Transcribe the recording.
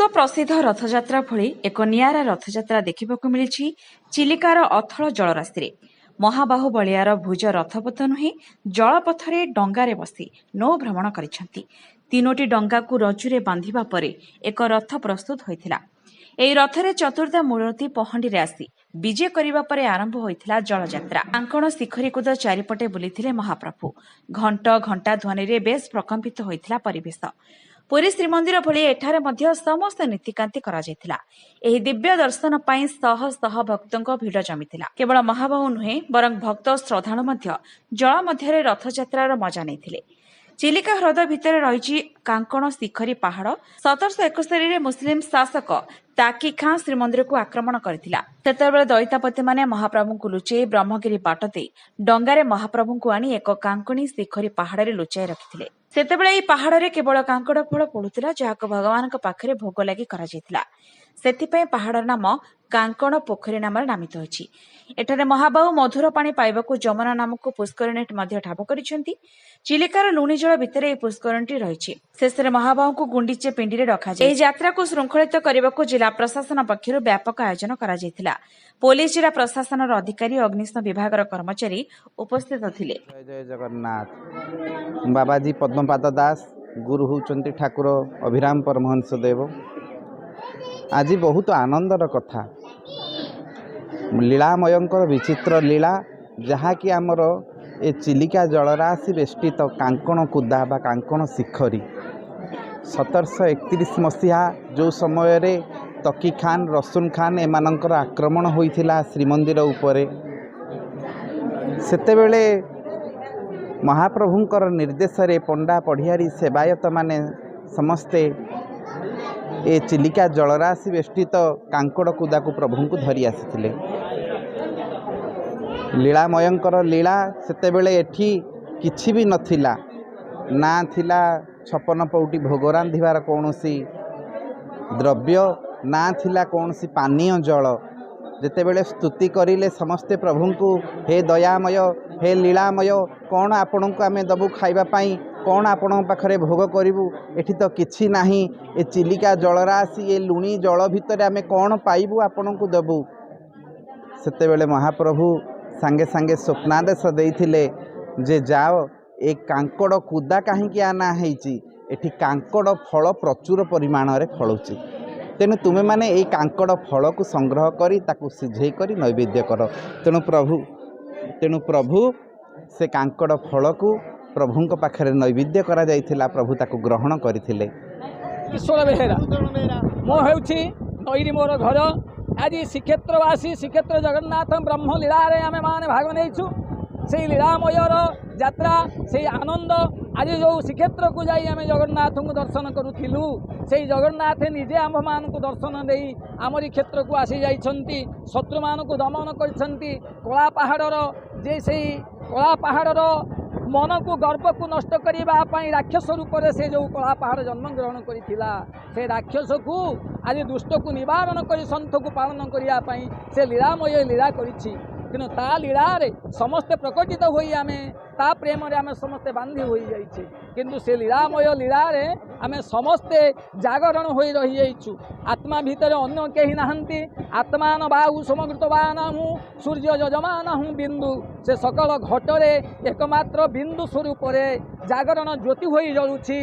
ବିଶ୍ୱ ପ୍ରସିଦ୍ଧ ରଥଯାତ୍ରା ଭଳି ଏକ ନିଆରା ରଥଯାତ୍ରା ଦେଖିବାକୁ ମିଳିଛି ଚିଲିକାର ଅଥଳ ଜଳରାଶିରେ। ମହାବାହୁ ବଳିଆର ଭୁଜ ରଥପଥ ନୁହେଁ, ଜଳପଥରେ ଡଙ୍ଗାରେ ବସି ନୌ ଭ୍ରମଣ କରିଛନ୍ତି। ତିନୋଟି ଡଙ୍ଗାକୁ ରଜୁରେ ବାନ୍ଧିବା ପରେ ଏକ ରଥ ପ୍ରସ୍ତୁତ ହୋଇଥିଲା। ଏହି ରଥରେ ଚତୁର୍ଦ୍ଧା ମୂର୍ତ୍ତି ପହଣ୍ଡିରେ ଆସି ବିଜେ କରିବା ପରେ ଆରମ୍ଭ ହୋଇଥିଲା ଜଳଯାତ୍ରା। କାଙ୍କଣ ଶିଖରୀକୁଦ ଚାରିପଟେ ବୁଲିଥିଲେ ମହାପ୍ରଭୁ। ଘଣ୍ଟ ଘଣ୍ଟା ଧ୍ୱନିରେ ବେଶ୍ ପ୍ରକମ୍ପିତ ହୋଇଥିଲା ପରିବେଶ। ପୁରୀ ଶ୍ରୀମନ୍ଦିର ଭଳି ଏଠାରେ ମଧ୍ୟ ସମସ୍ତ ନୀତିକାନ୍ତି କରାଯାଇଥିଲା। ଏହି ଦିବ୍ୟ ଦର୍ଶନ ପାଇଁ ଶହ ଶହ ଭକ୍ତଙ୍କ ଭିଡ଼ ଜମିଥିଲା। କେବଳ ମହାବାହୁ ନୁହେଁ, ବରଂ ଭକ୍ତ ଶ୍ରଦ୍ଧାଳୁ ମଧ୍ୟ ଜଳ ମଧ୍ୟରେ ରଥଯାତ୍ରାର ମଜା ନେଇଥିଲେ। ଚିଲିକା ହ୍ରଦ ଭିତରେ ରହିଛି କାଙ୍କଣ ଶିଖରୀ ପାହାଡ଼। 1771ରେ ମୁସଲିମ ଶାସକ ତାକି ଖାଁ ଶ୍ରୀମନ୍ଦିରକୁ ଆକ୍ରମଣ କରିଥିଲା। ସେତେବେଳେ ଦଇତାପତିମାନେ ମହାପ୍ରଭୁଙ୍କୁ ଲୁଚେଇ ବ୍ରହ୍ମଗିରି ବାଟ ଦେଇ ଡଙ୍ଗାରେ ମହାପ୍ରଭୁଙ୍କୁ ଆଣି ଏକ କାଙ୍କଣୀ ଶିଖରୀ ପାହାଡ଼ରେ ଲୁଚାଇ ରଖିଥିଲେ। ସେତେବେଳେ ଏହି ପାହାଡ଼ରେ କେବଳ କାଙ୍କଡ଼ ଫଳ ଫଳୁଥିଲା, ଯାହାକୁ ଭଗବାନଙ୍କ ପାଖରେ ଭୋଗ ଲାଗି କରାଯାଇଥିଲା। ସେଥିପାଇଁ ପାହାଡ଼ର ନାମ କାଙ୍କଣ ପୋଖରୀ ନାମରେ ନାମିତ ହୋଇଛି। ଏଠାରେ ମହାବାହୁ ମଧୁର ପାଣି ପାଇବାକୁ ଯମୁନା ନାମକ ପୁଷ୍କରିଣୀଟି ମଧ୍ୟ ଠାବ କରିଛନ୍ତି। ଚିଲିକାର ଲୁଣି ଜଳ ଭିତରେ ଏହି ପୁଷ୍କରିଣୀଟି ରହିଛି। ଶେଷରେ ମହାବାହୁଙ୍କୁ ଗୁଣ୍ଡିଚା ପିଣ୍ଡିରେ ରଖାଯାଏ। ଏହି ଯାତ୍ରାକୁ ଶୃଙ୍ଖଳିତ କରିବାକୁ ଜିଲ୍ଲା ପ୍ରଶାସନ ପକ୍ଷରୁ ବ୍ୟାପକ ଆୟୋଜନ କରାଯାଇଥିଲା। ପୋଲିସ, ଜିଲ୍ଲା ପ୍ରଶାସନର ଅଧିକାରୀ, ଅଗ୍ନିଶମ ବିଭାଗର କର୍ମଚାରୀ ଉପସ୍ଥିତ ଥିଲେ। ଜୟ ଜୟ ଜଗନ୍ନାଥ। ବାବାଜୀ ପଦ୍ମପାଦ ଦାସ, ଗୁରୁ ହେଉଛନ୍ତି ଠାକୁର ଅଭିରାମ ପରମହଂସ ଦେବ। ଆଜି ବହୁତ ଆନନ୍ଦର କଥା, ଲୀଳାମୟଙ୍କର ବିଚିତ୍ର ଲୀଳା, ଯାହାକି ଆମର ଏ ଚିଲିକା ଜଳରାଶି ବେଷ୍ଟିତ କାଙ୍କଣ କୁଦା ବା କାଙ୍କଣ ଶିଖରୀ। 1731 ମସିହା ଯେଉଁ ସମୟରେ ତକି ଖାନ୍, ରସୁନ ଖାନ୍ ଏମାନଙ୍କର ଆକ୍ରମଣ ହୋଇଥିଲା ଶ୍ରୀମନ୍ଦିର ଉପରେ, ସେତେବେଳେ ମହାପ୍ରଭୁଙ୍କର ନିର୍ଦ୍ଦେଶରେ ପଣ୍ଡା ପଢ଼ିଆରୀ ସେବାୟତମାନେ ସମସ୍ତେ ଏ ଚିଲିକା ଜଳରାଶି ବେଷ୍ଟିତ କାଙ୍କଡ଼ କୁଦାକୁ ପ୍ରଭୁଙ୍କୁ ଧରି ଆସିଥିଲେ। ଲୀଳାମୟଙ୍କର ଲୀଳା, ସେତେବେଳେ ଏଠି କିଛି ବି ନଥିଲା। ନା ଥିଲା 56 ପଉଟି ଭୋଗ ରାନ୍ଧିବାର କୌଣସି ଦ୍ରବ୍ୟ, ନା ଥିଲା କୌଣସି ପାନୀୟ ଜଳ। ଯେତେବେଳେ ସ୍ତୁତି କରିଲେ ସମସ୍ତେ ପ୍ରଭୁଙ୍କୁ, ହେ ଦୟାମୟ, ହେ ଲୀଳାମୟ, କ'ଣ ଆପଣଙ୍କୁ ଆମେ ଦେବୁ ଖାଇବା ପାଇଁ? କ'ଣ ଆପଣଙ୍କ ପାଖରେ ଭୋଗ କରିବୁ? ଏଠି ତ କିଛି ନାହିଁ। ଏ ଚିଲିକା ଜଳରାଶି, ଏ ଲୁଣି ଜଳ ଭିତରେ ଆମେ କ'ଣ ପାଇବୁ ଆପଣଙ୍କୁ ଦେବୁ? ସେତେବେଳେ ମହାପ୍ରଭୁ ସାଙ୍ଗେ ସାଙ୍ଗେ ସ୍ୱପ୍ନାଦେଶ ଦେଇଥିଲେ ଯେ ଯାଅ, ଏ କାଙ୍କଡ଼ କୁଦା କାହିଁକି ଆନା ହେଇଛି? ଏଠି କାଙ୍କଡ଼ ଫଳ ପ୍ରଚୁର ପରିମାଣରେ ଫଳୁଛି। ତେଣୁ ତୁମେମାନେ ଏଇ କାଙ୍କଡ଼ ଫଳକୁ ସଂଗ୍ରହ କରି ତାକୁ ସିଝେଇ କରି ନୈବେଦ୍ୟ କର। ତେଣୁ ପ୍ରଭୁ ସେ କାଙ୍କଡ଼ ଫଳକୁ ପ୍ରଭୁଙ୍କ ପାଖରେ ନୈବେଦ୍ୟ କରାଯାଇଥିଲା। ପ୍ରଭୁ ତାକୁ ଗ୍ରହଣ କରିଥିଲେ। ଈଶ୍ୱର ବେହେରା ମୁଁ ହେଉଛି, ନଈରେ ମୋର ଘର। ଆଜି ଶ୍ରୀକ୍ଷେତ୍ରବାସୀ, ଶ୍ରୀକ୍ଷେତ୍ର ଜଗନ୍ନାଥ ବ୍ରହ୍ମ ଲୀଳାରେ ଆମେମାନେ ଭାଗ ନେଇଛୁ। ସେଇ ଲୀଳାମୟର ଯାତ୍ରା, ସେଇ ଆନନ୍ଦ। ଆଜି ଯେଉଁ ଶ୍ରୀକ୍ଷେତ୍ରକୁ ଯାଇ ଆମେ ଜଗନ୍ନାଥଙ୍କୁ ଦର୍ଶନ କରୁଥିଲୁ, ସେଇ ଜଗନ୍ନାଥ ନିଜେ ଆମ୍ଭମାନଙ୍କୁ ଦର୍ଶନ ଦେଇ ଆମରି କ୍ଷେତ୍ରକୁ ଆସିଯାଇଛନ୍ତି। ଶତ୍ରୁମାନଙ୍କୁ ଦମନ କରିଛନ୍ତି। କଳା ପାହାଡ଼ର ଯେ ସେଇ କଳା ପାହାଡ଼ର ମନକୁ, ଗର୍ବକୁ ନଷ୍ଟ କରିବା ପାଇଁ ରାକ୍ଷସ ରୂପରେ ସେ ଯେଉଁ କଳା ପାହାଡ଼ ଜନ୍ମଗ୍ରହଣ କରିଥିଲା, ସେ ରାକ୍ଷସକୁ ଆଜି ଦୁଷ୍ଟକୁ ନିବାରଣ କରି ସନ୍ଥକୁ ପାଳନ କରିବା ପାଇଁ ସେ ଲୀଳାମୟ ଲୀଳା କରିଛି। କିନ୍ତୁ ତା ଲୀଳାରେ ସମସ୍ତେ ପ୍ରକଟିତ ହୋଇ ଆମେ ତା ପ୍ରେମରେ ଆମେ ସମସ୍ତେ ବାନ୍ଧି ହୋଇଯାଇଛେ। କିନ୍ତୁ ସେ ଲୀଳାମୟ ଲୀଳାରେ ଆମେ ସମସ୍ତେ ଜାଗରଣ ହୋଇ ରହିଯାଇଛୁ। ଆତ୍ମା ଭିତରେ ଅନ୍ୟ କେହି ନାହାନ୍ତି। ଆତ୍ମାନ ବାହୁ ସମକୃତ ବା ନାହୁଁ, ସୂର୍ଯ୍ୟ ଯଜମା ନାହୁଁ ବିନ୍ଦୁ। ସେ ସକଳ ଘଟରେ ଏକମାତ୍ର ବିନ୍ଦୁ ସ୍ୱରୂପରେ ଜାଗରଣ ଜ୍ୟୋତି ହୋଇ ଜଳୁଛି।